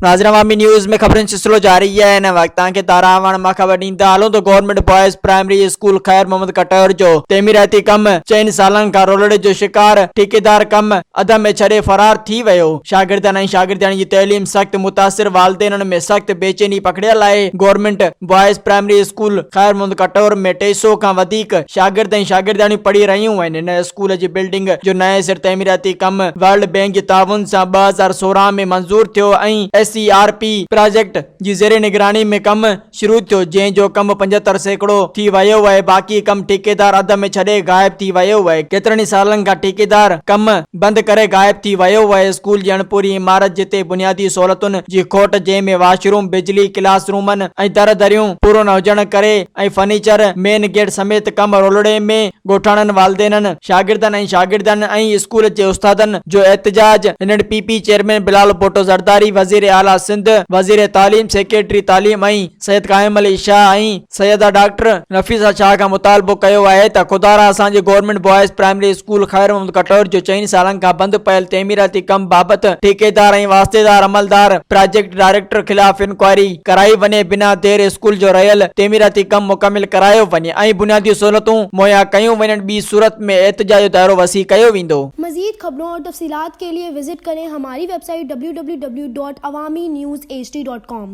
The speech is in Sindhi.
ناظرين عوامي نيوز ۾ خبرن جو سلسلو جاري آهي هن وقت توهان کي تاراوڻ مان خبر ڏيندا هلون ته government boys primary school Khair Muhammad Katahar جو تعميراتي ڪم چئن سالن کان رولڙي جو شڪار ٺيڪيدار ڪم اڌ ۾ ڇڏي فرار ٿي ويو شاگردن ۽ شاگردياڻين جي تعليم سخت متاثر والدينن ۾ سخت بيچيني پکڙيل آهي government boys primary school Khair Muhammad Katahar ۾ 300 کان وڌيڪ شاگرد ۽ شاگردياڻيون پڙهي رهيون آهن. هن اسڪول جي بلڊنگ جو نئين سر تعميراتي ڪم ورلڊ بئنڪ جي تعاون سان 2016 ۾ منظور ٿيو ۽ S E R P project جي زير نگراني ۾ ڪم شروع ٿيو جنهن جو ڪم 75% ٿي ويو آهي باقي ڪم ٺيڪيدار اڌ ۾ ڇڏي غائب ٿي ويو آهي ڪيترن ئي سالن کان ٺيڪيدار ڪم بند ڪري غائب ٿي ويو آهي اسڪول جي اڻپوري عمارت جتي بنيادي سهولتن جي کوٽ جنهن ۾ واش روم بجلي ڪلاس رومن ۽ در دريون پورو نه هجڻ ڪري ۽ فرنيچر، مين گيٽ سميت ڪم رولڙي ۾ ڳوٺاڻن والدينن، شاگردن ۽ شاگردياڻين ۽ اسڪول جي استادن جو احتجاج، هنن P P chairman Bilawal Bhutto Zardari, وزير اعليٰ سنڌ، وزير تعليم، سيڪريٽري تعليم ۽ سيد قائم علي شاهه ۽ سيده ڊاڪٽر نفيسه شاهه کان مطالبو ڪيو آهي ته خدارا اسان جي government boys primary school Khair Muhammad Katahar جو چئن سالن کان بند پيل تعميراتي ڪم بابت ٺيڪيدار ۽ واسطيدار عملدار پراجيڪٽ ڊائريڪٽر خلاف انڪوائري ڪرائي وڃي بنا دير اسڪول جو رهيل تعميراتي ڪم مڪمل ڪرايو وڃي ۽ بنيادي سهولتون مهيا ڪيون وڃن ٻي صورت ۾ احتجاج جو دائرو وسيع ڪيو ويندو. مزيد خبرون اور تفصيلات کے لئے وزٽ ڪرين ھماري web site www.awamiNewsHD.com.